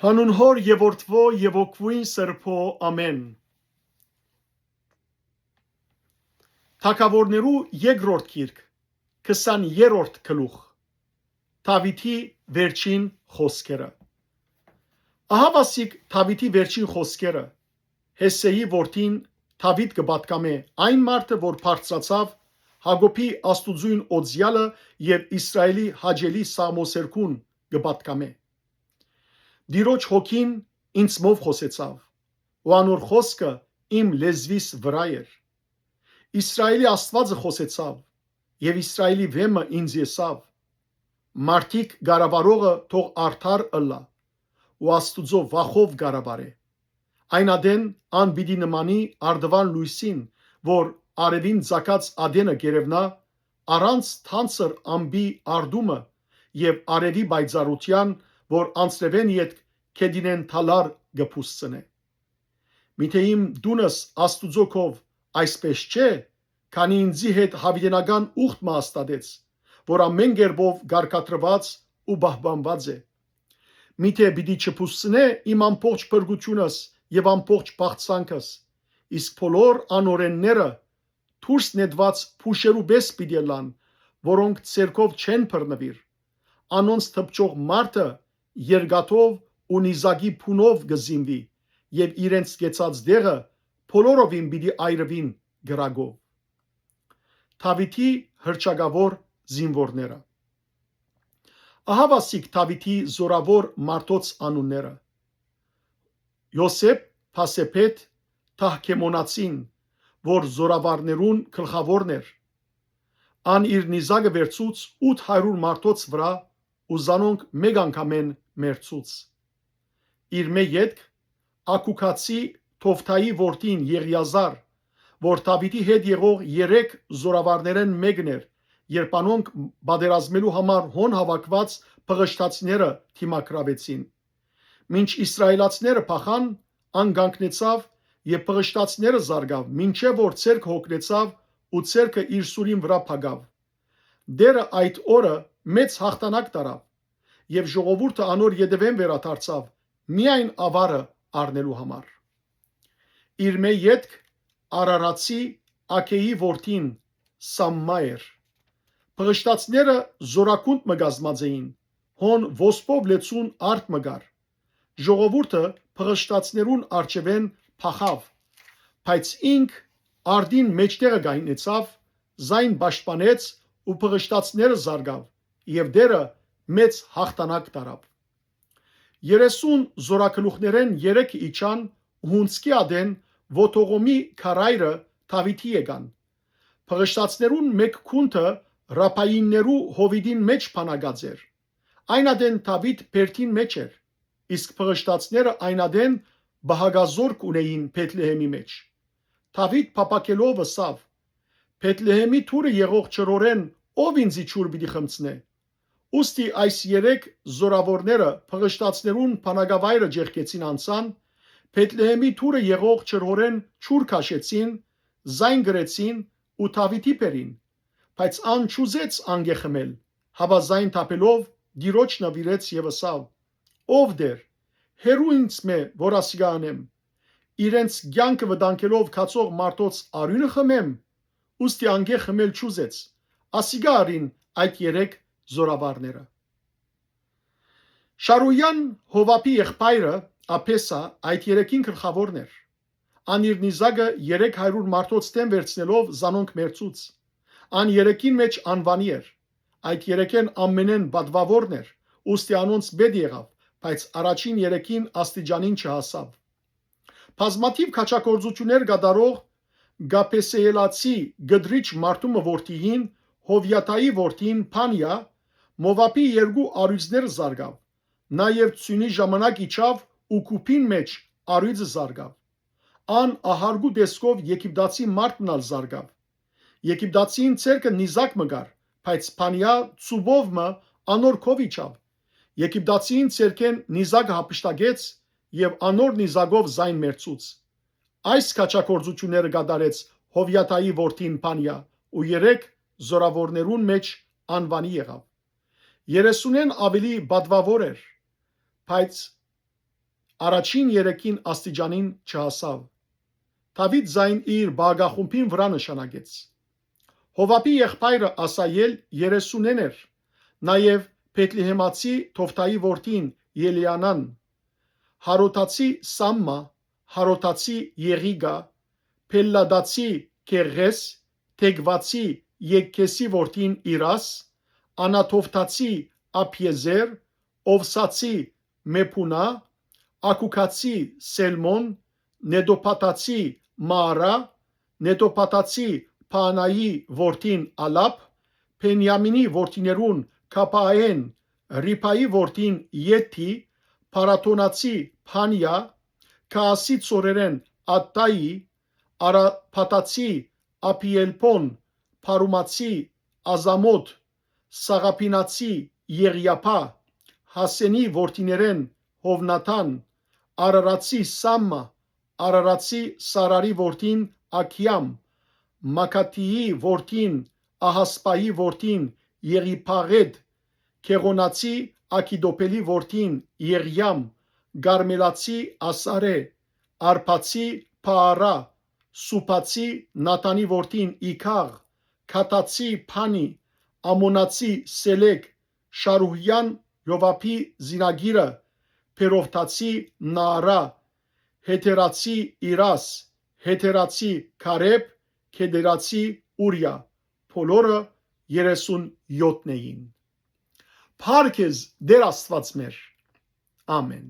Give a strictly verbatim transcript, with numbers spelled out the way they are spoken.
Անուն Հօր եւ Որդւոյ եւ Հոգւոյն Սրբոյ, ամէն։ Թագաւորներու երկրորդ գիրք, քսաներորդ գլուխ։ Դաւիթի վերջին խօսքերը։ Ահա վասիկ Դաւիթի վերջին խօսքերը։ Յեսսէի որդին Դաւիթ կը պատկամէ այն մարդը, որ բարձրացաւ Յակոբի Աստուծոյն օծեալը եւ Իսրայէլի հաճելի սաղմոսերկուն կը պատկամէ։ Տիրոջ հոգին ինձմով խօսեցաւ, ու անոր խօսքը իմ լեզուիս վրայ էր։ Իսրայէլի Աստուածը խօսեցաւ, եւ Իսրայէլի վէմը ինձ եսաւ։ Մարդիկ կառավարողը թող արդար ըլլայ, ու Աստուծոյ վախով կառավարէ։ Այն ատեն ան պիտի նմանի արդուան լոյսին, որ արեւին ծագած ատենը կ'երեւնայ, առանց թանձր ամպի արտումը եւ արեւի պայծառութեան, որ անձրեւէն ետք գետինէն թալար կը բուսցնէ։ Միթէ իմ տունս Աստուծոյ քով այսպէս չէ, քանի ինծի հետ յաւիտենական ուխտ մը հաստատեց, որ ամէն կերպով կարգադրուած ու պահպանուած է։ Միթէ պիտի չբուսցնէ իմ ամբողջ փրկութիւնս եւ ամբողջ բաղձանքս, իսկ բոլոր անօրէնները դուրս նետուած փուշերու պէս պիտի ըլլան, որոնք ձեռքով չեն բռնուիր։ Անոնց դպչող մարդը երկաթով ու նիզակի փունով կը զինուի եւ իրենց կեցած տեղը բոլորովին պիտի այրուին կրակով։ Դաւիթի հռչակաւոր զինուորները։ Ահա վասիկ Դաւիթի զորաւոր մարդոց անունները։ Յոսեփ Փասեփեթ Թահքեմոնացին, որ զորավարներուն գլխաւորն էր։ Ան իր նիզակը վերցուց ութ հարիւր մարդոց վրայ ու զանոնք մէկ անգամէն մեռցուց։ Իրմէ ետք Աքուքացի Թովթայի որդին Եղիազար, որ Դաւիթի հետ եղող երեք զորավարներէն մէկն էր, երբ անոնք պատերազմելու համար հոն հաւաքուած փղշտացիները դիմագրաւեցին։ Մինչ իսրայելացիները փախան, ան կանգնեցաւ եւ փղշտացիները զարկաւ, մինչեւ որ ձեռքը հոգնեցաւ ու ձեռքը իր սուրին վրայ փակաւ։ Տէրը այդ օրը մեծ յաղթանակ տարաւ եւ ժողովուրդը անոր ետեւէն վերադարձաւ միայն աւարը առնելու համար։ Իրմէ ետք Արարացի Աքէի որդին Սամմա էր։ Փղշտացիները զորագունդ մը կազմած էին, հոն ոսպով լեցուն արդ մը կար։ Ժողովուրդը փղշտացիներուն առջեւէն փախաւ, բայց ինք արդին մէջտեղը կայնեցաւ, զայն պաշտպանեց ու փղշտացիները զարկաւ, եւ Տէրը մեծ յաղթանակ տարաւ։ Երեսուն զորագլուխներէն երեքը իջան ու հունձքի ատեն Ոտողոմի քարայրը Դաւիթի եկան։ Փղշտացիներուն մէկ գունդը Ռապայիններու հովիտին մէջ բանակած էր։ Այն ատեն Դաւիթ բերդին մէջ էր, իսկ փղշտացիները այն ատեն պահակազորք ունէին Բեթլեհեմի մէջ։ Դաւիթ փափաքելով ըսաւ. «Բեթլեհեմի դուռը եղող ջրօրէն ո՞վ ինծի ջուր պիտի խմցնէ»։ Ուստի այս երեք զորաւորները փղշտացիներուն բանակավայրը ճեղքեցին անցան, Բեթլեհեմի դուռը եղող ջրօրէն ջուր քաշեցին, զայն կրեցին ու Դաւիթի բերին, բայց ան չուզեց անկէ խմել, հապա զայն թափելով Տիրոջ նուիրեց եւ ըսաւ. «Ով Տէր, հեռու ինձմէ որ ասիկա անեմ։ Իրենց կեանքը վտանգելով գացող մարդոց արիւնը խմեմ»։ Ուստի անկէ խմել չուզեց։ Ասիկա առին այդ երեք զորավարները։ Շարույան Հովապի եղբայրը Աբեսա այդ երեքին գլխաւորն էր։ Ան իր նիզակը երեք հարիւր մարդոց դէմ վերցնելով զանոնք մերցուց։ Ան երեքին մէջ անուանի էր։ Այդ երեքէն ամենէն պատուաւորն էր, ուստի անոնց պետ եղաւ, բայց առաջին երեքին աստիճանին չհասաւ։ Բազմաթիւ քաջագործութիւններ կատարող Գաբեսեելացի կտրիչ մարդու մը որդիին, Հովիաթայի որդին Փանիա, Մովապի երկու առիւծները զարկաւ, նաեւ ձիւնի ժամանակ իջաւ ու կուփին մէջ առիւծը զարկաւ։ Ան ահարգու տեսքով եգիպտացի մարդ մըն ալ զարկաւ։ Եգիպտացիին ձեռքը նիզակ մը կար, բայց Փանիա ծուբով մը անոր քով իջաւ։ Եգիպտացիին ձեռքէն նիզակը յափշտակեց եւ անոր նիզակով զայն մերցուց։ Այս քաջագործութիւնները կատարեց Հովիաթայի որդին Փանիա ու երեք զորաւորներուն մէջ անուանի եղաւ։ Երեսունէն աւելի պատուաւոր էր, բայց առաջին երեքին աստիճանին չհասաւ։ Դաւիթ զայն իր բաղախումբին վրայ նշանակեց։ Յովաբի եղբայրը Ասայել երեսունէն էր, նաեւ Բեթլեհեմացի Թովդայի որդին Ելիանան, Հարոթացի Սամմա, Հարոթացի Եղիգա, Փելլադացի Կեղղես, Թեգվացի Եկքեսի որդին Իրաս, Անաթովթացի Աբիեզեր, Օվսացի Մեփունա, Ակուքացի Սելմոն, Նետոփաթացի Մաարա, Նետոփաթացի Փանայի որդին Ալապ, Բենիամինի որդիներուն Քապայեն, Ռիփայի որդին Եթի, Փարաթոնացի Փանիա, Քաասի ծորերէն Ատտայի, Արապաթացի Աբիելփոն, Փարումացի Ազամոտ, Սաղապինացի Եղիափա, Հասենի որդիներէն Յովնաթան, Արարացի Սամմա, Արարացի Սարարի որդին Աքիամ, Մակաթիի որդին Ահասպայի որդին Եղիփաղետ, Քեղոնացի Աքիդոփելի որդին Եղիամ, Կարմելացի Ասարէ, Արփացի Փաարա, Սուփացի Նաթանի որդին Իքաղ, Քաթացի Փանի, Ամոնացի Սելեկ, Շարուհեան Յովաբի զինագիրը, Փերովթացի Նաարա, Հեթերացի Իրաս, Հեթերացի Քարեփ, Քեդերացի Ուրիա, բոլորը երեսուն յոթն էին։ Փառք ես, Տէր Աստուած մեր։ Ամեն։